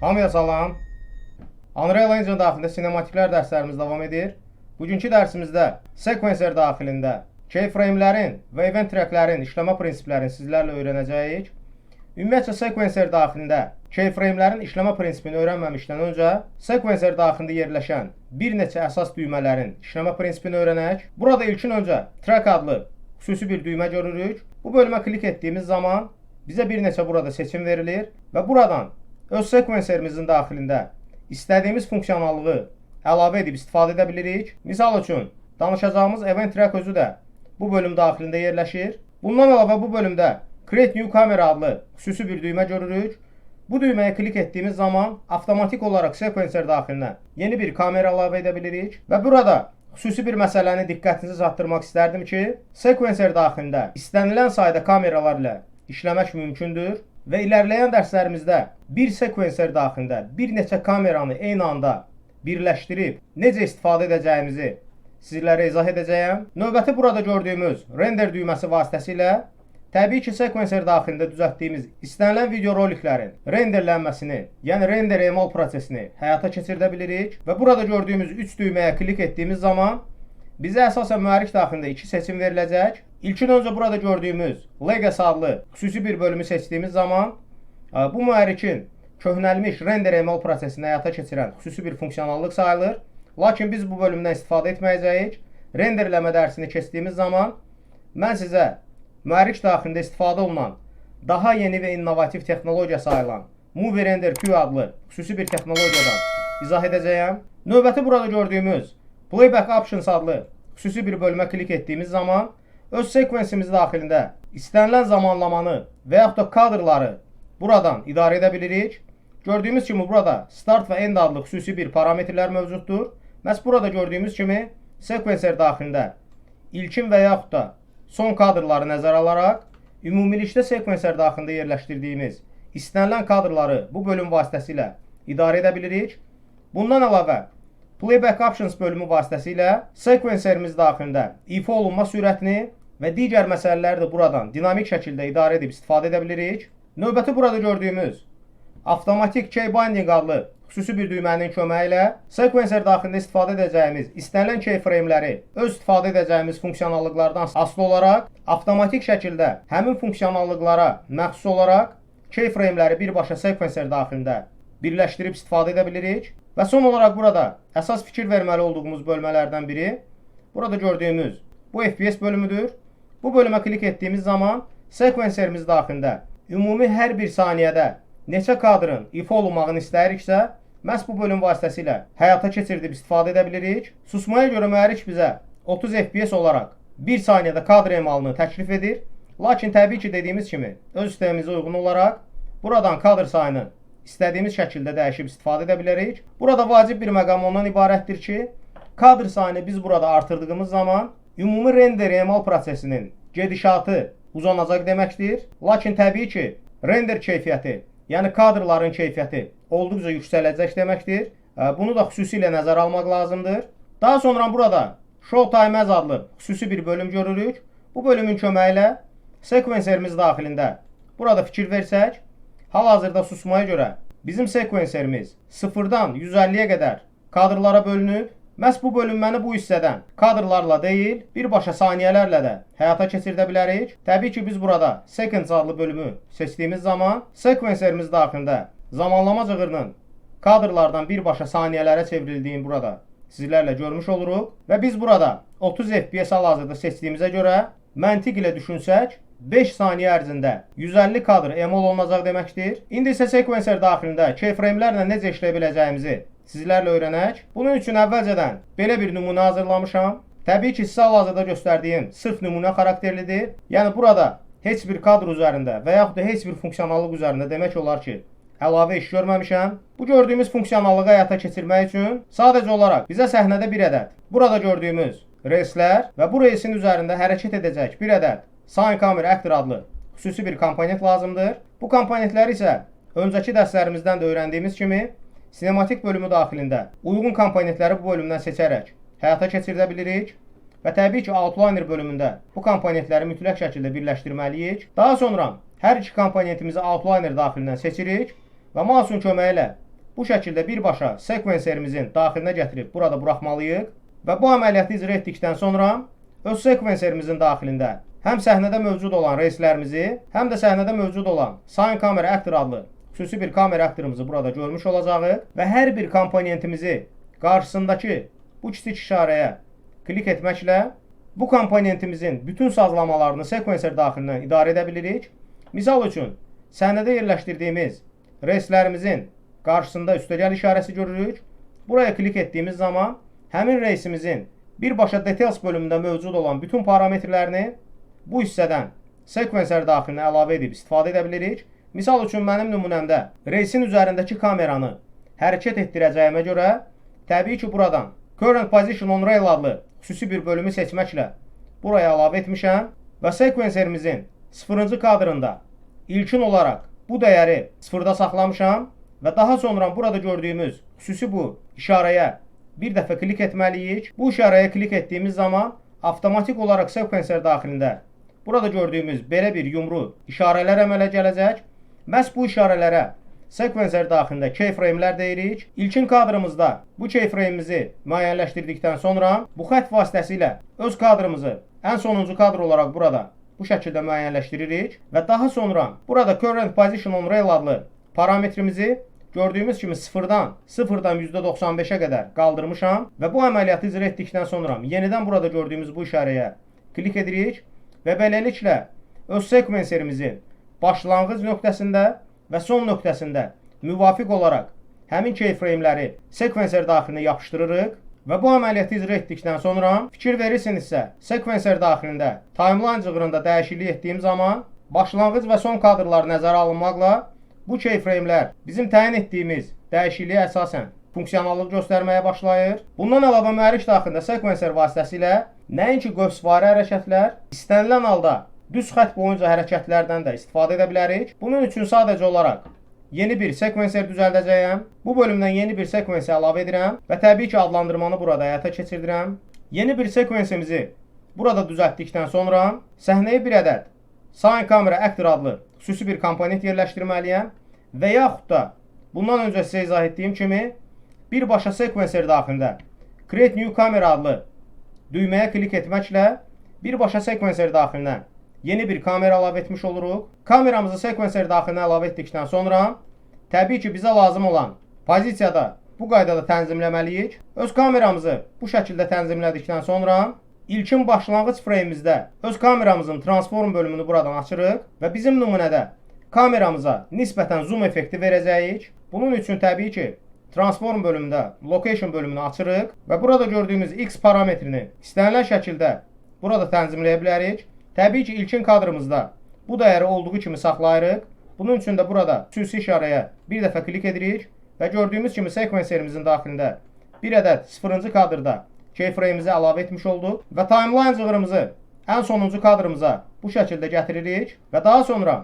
Hamıya salam. Unreal Engine daxilində sinematiklər dərslərimiz davam edir. Bugünkü dərsimizdə sequencer daxilində keyframe-lərin və event track-lərin işləmə prinsiplərini sizlərlə öyrənəcəyik. Ümumiyyətcə, sequencer daxilində keyframe-lərin işləmə prinsipini öyrənməmişdən öncə sequencer daxilində yerləşən bir neçə əsas düymələrin işləmə prinsipini öyrənək. Burada ilkin öncə track adlı xüsusi bir düymə görürük. Bu bölümə klik etdiyimiz zaman bizə bir neçə burada seçim verilir və buradan öz sequencerimizin daxilində istədiyimiz funksionallığı əlavə edib istifadə edə bilirik. Misal üçün, danışacağımız event track özü də bu bölüm daxilində yerləşir. Bundan əlavə bu bölümdə Create New Camera adlı xüsusi bir düymə görürük. Bu düyməyə klik etdiyimiz zaman avtomatik olaraq sequencer daxilinə yeni bir kamera əlavə edə bilirik və burada xüsusi bir məsələni diqqətinizə çatdırmaq istərdim ki, sequencer daxilində istənilən sayda kameralar ilə işləmək mümkündür və ilerləyən dərslərimizdə bir sequencer daxilində bir neçə kameranı eyni anda birləşdirib necə istifadə edəcəyimizi sizlərə izah edəcəyəm. Növbəti burada gördüyümüz render düyməsi vasitəsilə təbii ki, sequencer daxilində düzəltdiyimiz istənilən video roliklərin renderlənməsini, yəni render emal prosesini həyata keçirdə bilirik və burada gördüyümüz 3 düyməyə klik etdiyimiz zaman bizə əsasən mühərrik daxilində iki seçim veriləcək. İlkin öncə burada gördüyümüz Legacy adlı xüsusi bir bölümü seçdiyimiz zaman bu mühərrikin köhnəlmiş render emal prosesini həyata keçirən xüsusi bir funksionallıq sayılır. Lakin biz bu bölümdən istifadə etməyəcəyik. Renderləmə dərsini keçdiyimiz zaman mən sizə mühərrik daxilində istifadə olunan daha yeni və innovativ texnologiya sayılan Movie Render Queue adlı xüsusi bir texnologiyadan izah edəcəyəm. Növbəti burada gördüyümüz Playback Options adlı xüsusi bir bölümə klik etdiyimiz zaman öz sekvensimiz daxilində istənilən zamanlamanı və yaxud da kadrları buradan idarə edə bilirik. Gördüyümüz kimi burada Start və End adlı xüsusi bir parametrlər mövcuddur. Məhz burada gördüyümüz kimi sequencer daxilində ilkin və yaxud da son kadrları nəzərə alaraq ümumilikdə sequencer daxilində yerləşdirdiyimiz istənilən kadrları bu bölüm vasitəsilə idarə edə bilirik. Bundan əlavə Playback Options bölümü vasitəsilə sequencerimiz daxilində ifa olunma sürətini və digər məsələləri də buradan dinamik şəkildə idarə edib istifadə edə bilirik. Növbəti burada gördüyümüz Automatic Key Binding adlı xüsusi bir düymənin köməyi ilə sequencer daxilində istifadə edəcəyimiz istənilən keyframe-ləri öz istifadə edəcəyimiz funksionallıqlardan asılı olaraq avtomatik şəkildə həmin funksionallıqlara məxsus olaraq keyframe-ləri birbaşa sequencer daxilində birləşdirib istifadə edə bilirik. Və son olaraq burada əsas fikir verməli olduğumuz bölmələrdən biri burada gördüyümüz bu FPS bölümüdür. Bu bölümə klik etdiyimiz zaman sequencerimiz daxilində ümumi hər bir saniyədə neçə kadrın ifa olunmağını istəyiriksə, məhz bu bölüm vasitəsilə həyata keçirdib istifadə edə bilirik. Susmaya görə mühərrik bizə 30 FPS olaraq 1 saniyədə kadr emalını təklif edir. Lakin təbii ki, dediyimiz kimi öz sistemimizə uyğun olaraq buradan kadr sayını istədiyimiz şəkildə dəyişib istifadə edə bilərik. Burada vacib bir məqam ondan ibarətdir ki, kadr sayını biz burada artırdığımız zaman ümumi render emal prosesinin gedişatı uzanacaq deməkdir. Lakin təbii ki, render keyfiyyəti, yəni kadrların keyfiyyəti olduqca yüksələcək deməkdir. Bunu da xüsusilə nəzərə almaq lazımdır. Daha sonra burada Show Time As adlı xüsusi bir bölüm görürük. Bu bölümün köməyi ilə sequencerimiz daxilində burada fikir versək, hal-hazırda susmaya görə bizim sequencerimiz 0-dan 150-yə qədər kadrlara bölünüb. Məhz bu bölünməni bu hissədən kadrlarla deyil, birbaşa saniyələrlə də həyata keçirdə bilərik. Təbii ki, biz burada Seconds adlı bölümü seçdiyimiz zaman sequencerimiz daxilində zamanlama cığırının kadrlardan birbaşa saniyələrə çevrildiyini burada sizlərlə görmüş oluruq və biz burada 30 FPS hal-hazırda seçdiyimizə görə məntiq ilə düşünsək, 5 saniyə ərzində 150 kadr emal olunacaq deməkdir. İndi isə sequencer daxilində keyframe-lərlə necə işləyə biləcəyimizi sizlərlə öyrənək. Bunun üçün əvvəlcədən belə bir nümunə hazırlamışam. Təbii ki, sizə hal-hazırda göstərdiyim sırf nümunə xarakterlidir. Yəni burada heç bir kadr üzərində və yaxud da heç bir funksionallıq üzərində demək olar ki, əlavə iş görməmişəm. Bu gördüyümüz funksionallığı həyata keçirmək üçün sadəcə olaraq bizə səhnədə bir ədəd burada gördüyümüz relslər və bu relsin üzərində hərəkət edəcək bir ədəd Scene Camera Actor adlı xüsusi bir komponent lazımdır. Bu komponentləri isə öncəki dərslərimizdən də öyrəndiyimiz kimi sinematik bölümü daxilində uyğun komponentləri bu bölümdən seçərək həyata keçirdə bilirik. Və təbii ki, Outliner bölümündə bu komponentləri mütləq şəkildə birləşdirməliyik. Daha sonra hər iki komponentimizi Outliner daxilindən seçirik və mouse'un köməyi ilə bu şəkildə birbaşa sequencerimizin daxilinə gətirib burada buraxmalıyıq və bu əməliyyatı icra etdikdən sonra öz sequencerimizin daxilində həm səhnədə mövcud olan reyslərimizi, həm də səhnədə mövcud olan Scene Camera Actor adlı xüsusi bir kamera aktorumuzu burada görmüş olacağıq və hər bir komponentimizi qarşısındakı bu kiçik işarəyə klik etməklə bu komponentimizin bütün sazlamalarını sequencer daxilindən idarə edə bilirik. Misal üçün, səhnədə yerləşdirdiyimiz reyslərimizin qarşısında üstəgəl işarəsi görürük. Buraya klik etdiyimiz zaman həmin reysimizin birbaşa Details bölümündə mövcud olan bütün parametrlərini bu hissədən sequencer daxilinə əlavə edib istifadə edə bilirik. Misal üçün, mənim nümunəmdə reysin üzərindəki kameranı hərəkət etdirəcəyimə görə təbii ki, buradan Current Position on Rail adlı xüsusi bir bölümü seçməklə buraya əlavə etmişəm və sequencerimizin 0-cı kadrında ilkin olaraq bu dəyəri sıfırda saxlamışam və daha sonra burada gördüyümüz xüsusi bu işarəyə bir dəfə klik etməliyik. Bu işarəyə klik etdiyimiz zaman avtomatik olaraq sequencer daxilində burada gördüyümüz belə bir yumru işarələr əmələ gələcək. Məhz bu işarələrə sequencer daxilində keyframe'lər deyirik. İlkin kadrımızda bu keyframe'imizi müəyyənləşdirdikdən sonra bu xətt vasitəsilə öz kadrımızı ən sonuncu kadr olaraq burada bu şəkildə müəyyənləşdiririk və daha sonra burada Current Position on Rail adlı parametrimizi gördüyümüz kimi sıfırdan %95-ə qədər qaldırmışam və bu əməliyyatı icra etdikdən sonra yenidən burada gördüyümüz bu işarəyə klik edirik və beləliklə öz sequencerimizin başlanğıc nöqtəsində və son nöqtəsində müvafiq olaraq həmin keyframe'ləri sequencer daxilinə yapışdırırıq və bu əməliyyatı icra etdikdən sonra fikir verirsinizsə, sequencer daxilində timeline cığırında dəyişiklik etdiyim zaman başlanğıc və son kadrlar nəzərə alınmaqla bu keyframe'lər bizim təyin etdiyimiz dəyişikliyə əsasən funksionallıq göstərməyə başlayır. Bundan əlavə mühərrik daxilində sequencer vasitəsilə nəinki qövsvari hərəkətlər, istənilən halda düz xətt boyunca hərəkətlərdən də istifadə edə bilərik. Bunun üçün sadəcə olaraq yeni bir sequencer düzəldəcəyəm. Bu bölümdən yeni bir sequence əlavə edirəm və təbii ki, adlandırmanı burada həyata keçirdirəm. Yeni bir sequenceimizi burada düzəltdikdən sonra səhnəyə bir ədəd Scene Camera Actor adlı xüsusi bir komponent yerləşdirməliyəm və yaxud da bundan öncə sizə izah etdiyim kimi birbaşa sequencer daxilində Create New Camera adlı düyməyə klik etməklə birbaşa sequencer daxilinə yeni bir kamera əlavə etmiş oluruq. Kameramızı sequencer daxilinə əlavə etdikdən sonra təbii ki, bizə lazım olan pozisiyada bu qaydada tənzimləməliyik. Öz kameramızı bu şəkildə tənzimlədikdən sonra ilkin başlanğıc freyimizdə öz kameramızın transform bölümünü buradan açırıq və bizim nümunədə kameramıza nisbətən zoom effekti verəcəyik. Bunun üçün təbii ki, transform bölümündə location bölümünü açırıq və burada gördüyümüz X parametrini istənilən şəkildə burada tənzimləyə bilərik. Təbii ki, ilkin kadrımızda bu dəyəri olduğu kimi saxlayırıq. Bunun üçün də burada xüsusi işarəyə bir dəfə klik edirik və gördüyümüz kimi sequencerimizin daxilində bir ədəd 0-cı kadrda keyframe-imizi əlavə etmiş olduq və timeline cığırımızı ən sonuncu kadrımıza bu şəkildə gətiririk və daha sonra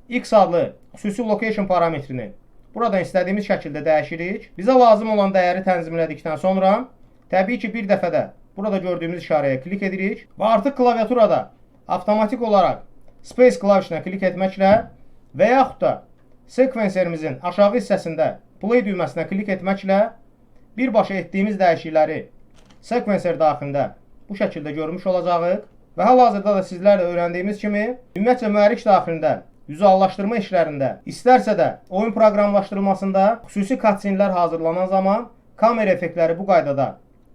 X adlı xüsusi location parametrini buradan istədiyimiz şəkildə dəyişirik. Bizə lazım olan dəyəri tənzimlədikdən sonra təbii ki, bir dəfə də burada gördüyümüz işarəyə klik edirik və artıq klaviaturada avtomatik olaraq Space klavişinə klik etməklə və yaxud da sequencerimizin aşağı hissəsində play düyməsinə klik etməklə birbaşa etdiyimiz dəyişiklikləri sequencer daxilində bu şəkildə görmüş olacağıq. Və hal-hazırda da sizlərlə öyrəndiyimiz kimi ümumiyyətcə mühərrik daxilində vizuallaşdırma işlərində, istərsə də oyun proqramlaşdırılmasında xüsusi cutscene'lər hazırlanan zaman kamera effektləri bu qaydada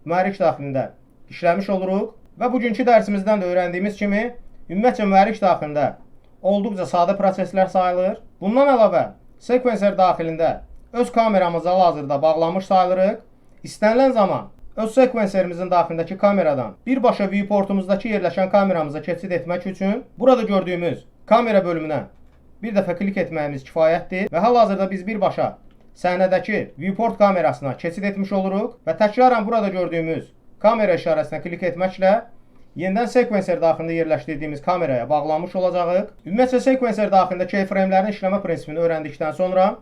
mühərrik daxilində işləmiş oluruq. Və bugünkü dərsimizdən də öyrəndiyimiz kimi ümumiyyətcə mühərrik daxilində olduqca sadə proseslər sayılır. Bundan əlavə sequencer daxilində öz kameramızı hal-hazırda bağlamış sayılırıq. İstənilən zaman öz sequencerimizin daxilindəki kameradan birbaşa viewportumuzdakı yerləşən kameramıza keçid etmək üçün burada gördüyümüz kamera bölümünə bir dəfə klik etməyimiz kifayətdir və hal-hazırda biz birbaşa səhnədəki viewport kamerasına keçid etmiş oluruq və təkrarən burada gördüyümüz kamera işarəsinə klik etməklə yenidən sequencer daxilində yerləşdirdiyimiz kameraya bağlanmış olacağıq. Ümumiyyətcə sequencer daxilində keyframe-lərin işləmə prinsipini öyrəndikdən sonra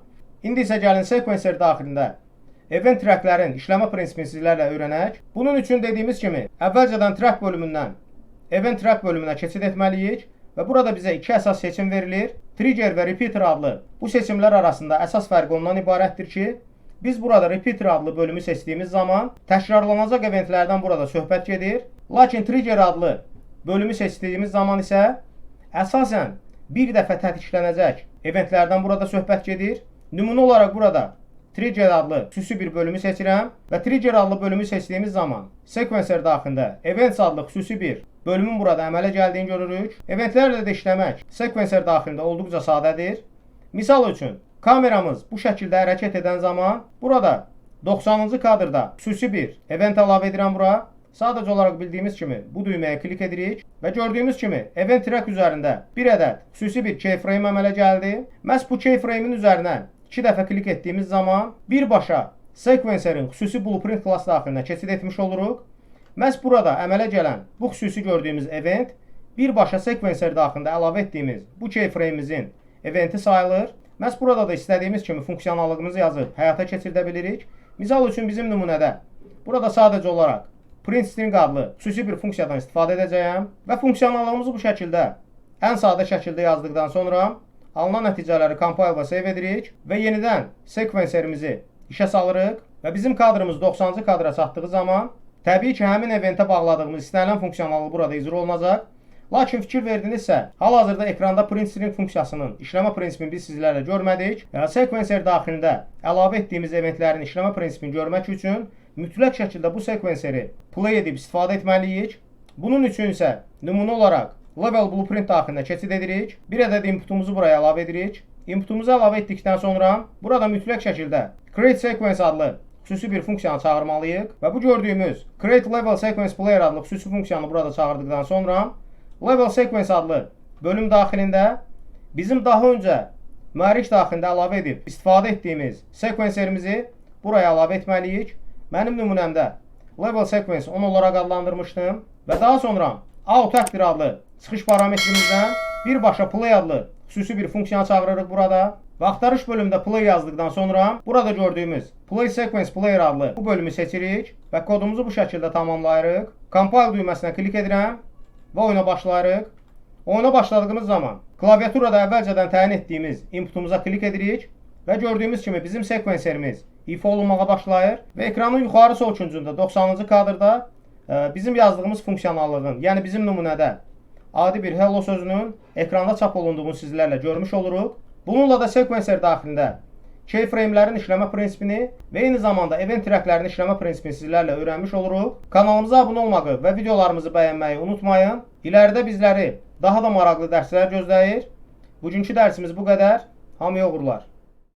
indi isə gəlin sequencer daxilində event tracklərin işləmə prinsipini sizlərlə öyrənək. Bunun üçün dediyimiz kimi əvvəlcədən track bölümündən event track bölümünə keçid etməliyik və burada bizə iki əsas seçim verilir. Trigger və Repeater adlı bu seçimlər arasında əsas fərq ondan ibarətdir ki, Biz burada Repeater adlı bölümü seçdiyimiz zaman təkrarlanacaq eventlərdən burada söhbət gedir. Lakin Trigger adlı bölümü seçdiyimiz zaman isə əsasən bir dəfə tətiklənəcək eventlərdən burada söhbət gedir. Nümunə olaraq burada Trigger adlı xüsusi bir bölümü seçirəm və Trigger adlı bölümü seçdiyimiz zaman Sequencer daxilində Events adlı xüsusi bir bölümün burada əmələ gəldiyini görürük. Eventlərlə də işləmək Sequencer daxilində olduqca sadədir. Misal üçün, kameramız bu şəkildə hərəkət edən zaman burada 90-cı kadrda xüsusi bir event əlavə edirəm bura. Sadəcə olaraq bildiyimiz kimi bu düyməyə klik edirik və gördüyümüz kimi event track üzərində bir ədəd xüsusi bir keyframe əmələ gəldi. Məhz bu keyframe-in üzərinə iki dəfə klik etdiyimiz zaman birbaşa sequencerin xüsusi blueprint class daxilinə keçid etmiş oluruq. Məhz burada əmələ gələn bu xüsusi gördüyümüz event birbaşa sequencer daxilində əlavə etdiyimiz bu keyframe-imizin eventi sayılır. Məhz burada da istədiyimiz kimi funksionallığımızı yazıb həyata keçirdə bilirik. Misal üçün, bizim nümunədə burada sadəcə olaraq print string adlı xüsusi bir funksiyadan istifadə edəcəyəm və funksionallığımızı bu şəkildə ən sadə şəkildə yazdıqdan sonra alınan nəticələri compile və save edirik və yenidən sequencerimizi işə salırıq və bizim kadrımız 90-cı kadra çatdığı zaman təbii ki, həmin eventə bağladığımız istənilən funksionallıq burada icra olunacaq. Lakin fikir verdinizsə, hal-hazırda ekranda print string funksiyasının işləmə prinsipini biz sizlərlə görmədik. Sequencer daxilində əlavə etdiyimiz eventlərin işləmə prinsipini görmək üçün mütləq şəkildə bu sequenceri play edib istifadə etməliyik. Bunun üçün isə nümunə olaraq level blueprint daxilinə keçid edirik. Bir ədəd inputumuzu buraya əlavə edirik. Inputumuzu əlavə etdikdən sonra burada mütləq şəkildə create sequence adlı xüsusi bir funksiyanı çağırmalıyıq və bu gördüyümüz create level sequence player adlı xüsusi funksiyanı burada çağırdıqdan sonra level sequence adlı bölüm daxilində bizim daha öncə mühərrik daxilində əlavə edib istifadə etdiyimiz sequencerimizi buraya əlavə etməliyik. Mənim nümunəmdə level sequence 10 olaraq adlandırmışdım və daha sonra out actor adlı çıxış parametrimizdən birbaşa play adlı xüsusi bir funksiyanı çağırırıq burada. Və axtarış bölümündə play yazdıqdan sonra burada gördüyümüz play sequence player adlı bu bölümü seçirik və kodumuzu bu şəkildə tamamlayırıq. Compile düyməsinə klik edirəm və oyuna başlayırıq. Oyuna başladığımız zaman klaviaturada əvvəlcədən təyin etdiyimiz inputumuza klik edirik və gördüyümüz kimi bizim sequencerimiz ifa olunmağa başlayır və ekranın yuxarı sol küncündə 90-cı kadrda bizim yazdığımız funksionallığın, yəni bizim nümunədə adi bir hello sözünün ekranda çap olunduğunu sizlərlə görmüş oluruq. Bununla da sequencer daxilində keyframe-lərin işləmə prinsipini və eyni zamanda event track-lərin işləmə prinsipini sizlərlə öyrənmiş oluruq. Kanalımıza abunə olmağı və videolarımızı bəyənməyi unutmayın. İləridə bizləri daha da maraqlı dərslər gözləyir. Bugünkü dərsimiz bu qədər. Hamıya uğurlar.